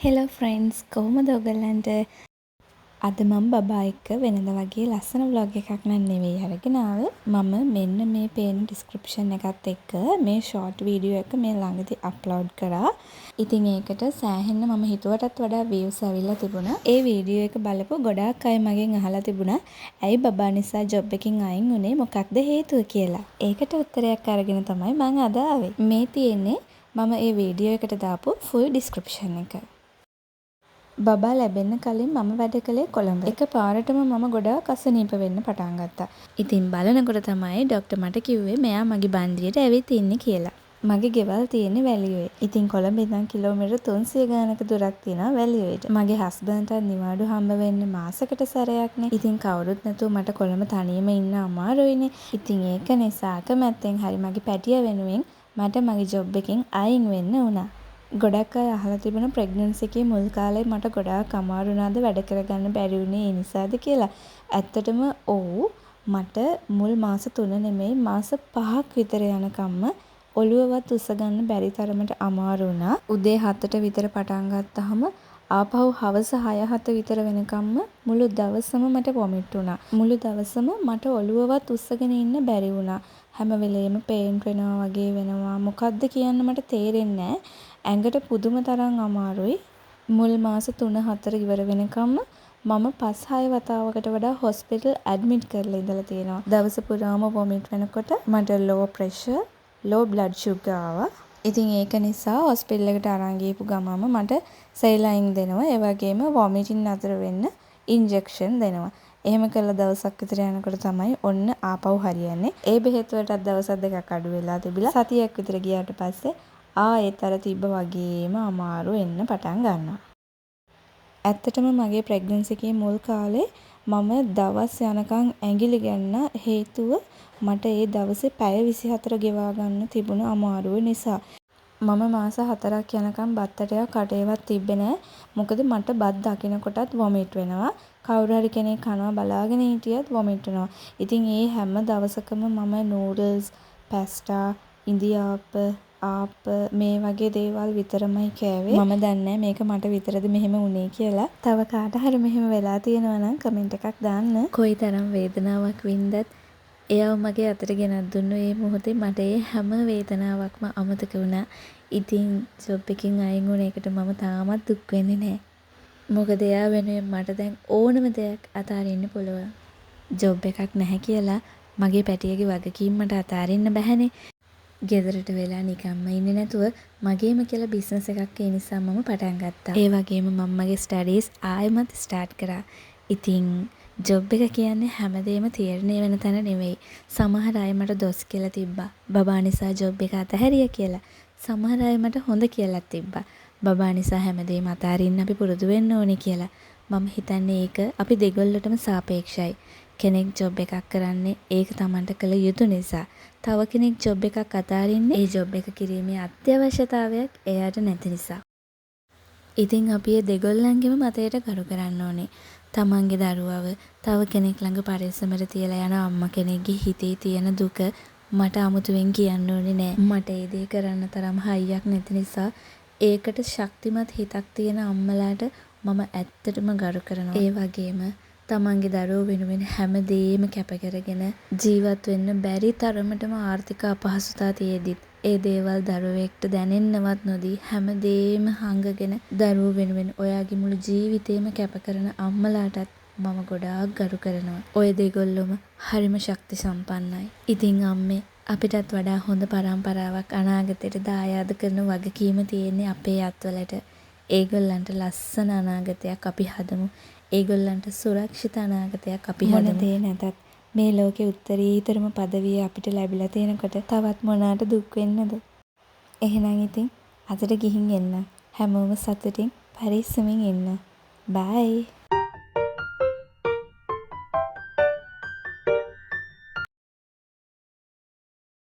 Hello friends, කොහොමද ඔයගොල්ලන්ට? අද මම බබා එක්ක වෙනද වගේ ලස්සන ව්ලොග් එකක් නම් නෙවෙයි අරගෙන ආවේ. මම මෙන්න මේ පේන ඩිස්ක්‍රිප්ෂන් එකත් එක්ක මේ ෂෝට් වීඩියෝ එක මේ ළඟදි අප්ලෝඩ් කරා. ඉතින් ඒකට සෑහෙන්න මම හිතුවටත් වඩා වීව්ස් ඇවිල්ලා තිබුණා. ඒ වීඩියෝ එක බලපු ගොඩාක් අය මගෙන් අහලා තිබුණා ඇයි බබා නිසා ජොබ් එකෙන් අයින් වුණේ, මොකක්ද හේතුව කියලා. ඒකට උත්තරයක් අරගෙන තමයි මං අද ආවේ. මේ තියෙන්නේ මම ඒ වීඩියෝ එකට දාපු ෆුල් ඩිස්ක්‍රිප්ෂන් එක. බබා ලැබෙන්න කලින් මම වැඩ කළේ කොළඹ. එක පාරටම මම ගොඩාක් අසනීප වෙන්න පටන් ගත්තා. ඉතින් බලනකොට තමයි ඩොක්ටර් මට කිව්වේ මෙයා මගේ බන්දියට ඇවිත් ඉන්නේ කියලා. මගේ ගෙවල් තියෙන්නේ වැලිඔයේ. ඉතින් කොළඹ ඉඳන් කිලෝමීටර් 300 ගානක දුරක් තියෙනවා වැලිඔයට. මගේ හස්බන්ඩ්ටත් නිවාඩු හම්බ වෙන්නේ මාසෙකට සැරයක්නේ. ඉතින් කවුරුත් නැතුව මට කොළඹ තනියම ඉන්න අමාරුයිනේ. ඉතින් ඒක නිසා අකමැත්තෙන් හරි මගේ පැටියා වෙනුවෙන් මට මගේ ජොබ් එකෙන් අයින් වෙන්න වුණා. ගොඩක් අය අහලා තිබුණා ප්‍රෙග්නන්සි එකේ මුල් කාලේ මට ගොඩාක් අමාරු වුණාද, වැඩ කරගන්න බැරි වුණේ ඒ නිසාද කියලා. ඇත්තටම ඔව්, මට මුල් මාස 3 නෙමෙයි, මාස 5ක් විතර යනකම්ම ඔළුවවත් උස්සගන්න බැරි තරමට අමාරු වුණා. උදේ 7ට විතර පටන් ගත්තහම ආපහු හවස 6 7 විතර වෙනකම්ම මුළු දවසම මට වොමිට් වුණා. මුළු දවසම මට ඔළුවවත් උස්සගෙන ඉන්න බැරි වුණා. හැම වෙලේම පේන්ට් වෙනවා වගේ වෙනවා. මොකද්ද කියන්න මට තේරෙන්නේ නෑ. ඇඟට පුදුම තරම් අමාරුයි. මුල් මාස 3 4 ඉවර වෙනකම්ම මම 5 6 වතාවකට වඩා හොස්පිටල් ඇඩ්මිට් කරලා ඉඳලා තියෙනවා. දවස පුරාම වොමිට් වෙනකොට මට ලෝ ප්‍රෙෂර්, ලෝ බ්ලඩ් ෂුගර් ආවා. ඉතින් ඒක නිසා හොස්පිටල් එකට අරන් ගියපු ගමන්ම මට සේලයින් දෙනවා. ඒ වගේම වොමිටින් නතර වෙන්න ඉන්ජෙක්ෂන් දෙනවා. එහෙම කරලා දවසක් විතර යනකොට තමයි ඔන්න ආපහු හරියන්නේ. ඒ බෙහෙත් වලටත් දවස් දෙකක් අඩු වෙලා තිබිලා සතියක් විතර ගියාට පස්සේ ආයෙත් අර තිබ්බ වගේම අමාරු එන්න පටන් ගන්නවා. ඇත්තටම මගේ ප්‍රෙග්නන්සි එකේ මුල් කාලේ මම දවස් යනකම් ඇඟිලි ගැන්නා. හේතුව මට ඒ දවසේ පැය 24 ගෙවා ගන්න තිබුණ අමාරුව නිසා. මම මාස 4ක් යනකම් බත් ඇටයක් කටේවත් තිබ්බේ නෑ. මොකද මට බත් දකිනකොටත් වොමිට් වෙනවා. කවුරු හරි කෙනෙක් කනවා බලාගෙන හිටියත් වොමිට් වෙනවා. ඉතින් ඒ හැම දවසකම මම නූඩල්ස්, පැස්ටා, ඉඳිආප්ප, ආප්ප මේ වගේ දේවල් විතරමයි කෑවේ. මම දන්නේ නෑ මේක මට විතරද මෙහෙම වුනේ කියලා. තව කාට හරි මෙහෙම වෙලා තියෙනවා නම් කමෙන්ට් එකක් දාන්න. කොයිතරම් වේදනාවක් වින්දත් එයාව මගේ අතට ගෙනත් දුන්නු ඒ මොහොතේ මට ඒ හැම වේදනාවක්ම අමතක වුණා. ඉතින් ජොබ් එකෙන් අයින් වුණ එකට මම තාමත් දුක් වෙන්නේ නෑ. මොකද එයා වෙනුවෙන් මට දැන් ඕනම දෙයක් අතාරින්න පුළුවන්. ජොබ් එකක් නැහැ කියලා මගේ පැටියගේ වගකීම් මට අතාරින්න බැහැනේ. ගෙදරට වෙලා නිකම්ම ඉන්නේ නැතුව මගේම කියලා බිස්නස් එකක් ඒ නිසා මම පටන් ගත්තා. ඒ වගේම මම මගේ ස්ටඩීස් ආයෙමත් ස්ටාර්ට් කරා. ඉතින් ජොබ් එක කියන්නේ හැමදේම තීරණය වෙන තැන නෙවෙයි. සමහර අය මට දොස් කියලා තිබ්බා, බබා නිසා ජොබ් එක අතහැරියා කියලා. සමහර අය මට හොඳ කියලාත් තිබ්බා, බබා නිසා හැමදේම අතාරින්න අපි පුරුදු වෙන්න ඕනේ කියලා. මම හිතන්නේ ඒක අපි දෙගොල්ලටම සාපේක්ෂයි. කෙනෙක් ජොබ් එකක් කරන්නේ ඒක තමන්ට කළ යුතු නිසා. තව කෙනෙක් ජොබ් එකක් අතාරින්නේ ඒ ජොබ් එක කිරීමේ අත්‍යවශ්‍යතාවයක් එයාට නැති නිසා. ඉතින් අපි ඒ දෙගොල්ලන්ගේම මතයට ගරු කරන්න ඕනේ. තමන්ගේ දරුවව තව කෙනෙක් ළඟ පරිස්සමට තියලා යන අම්මා කෙනෙක්ගේ හිතේ තියෙන දුක මට අමුතුවෙන් කියන්න ඕනේ නෑ. මට ඒ දේ කරන්න තරම් හයියක් නැති නිසා ඒකට ශක්තිමත් හිතක් තියෙන අම්මලාට මම ඇත්තටම ගරු කරනවා. ඒ වගේම තමන්ගේ දරුවෝ වෙනුවෙන් හැමදේම කැප කරගෙන ජීවත් වෙන්න බැරි තරමටම ආර්ථික අපහසුතා තියෙද්දිත් ඒ දේවල් දරුවෙක්ට දැනෙන්නවත් නොදී හැමදේම හංගගෙන දරුවෝ වෙනුවෙන් ඔයාගේ මුළු ජීවිතේම කැප කරන අම්මලාටත් මම ගොඩාක් ගරු කරනවා. ඔය දෙගොල්ලොම හරිම ශක්ති සම්පන්නයි. ඉතින් අම්මේ, අපිටත් වඩා හොඳ පරම්පරාවක් අනාගතයට දායාද කරන වගකීම තියෙන්නේ අපේ අත්වලට. ඒගොල්ලන්ට ලස්සන අනාගතයක් අපි හදමු. ඒගොල්ලන්ට සුරක්ෂිත අනාගතයක් අපි මොන හදමු. දේ නැතත් මේ ලෝකේ උත්තරීතරම පදවිය අපිට ලැබිලා තියෙනකොට තවත් මොනාට දුක් වෙන්නද? එහෙනම් ඉතින් අදට ගිහින් එන්නම්. හැමෝම සතුටින් පරිස්සමින් ඉන්න. බයි.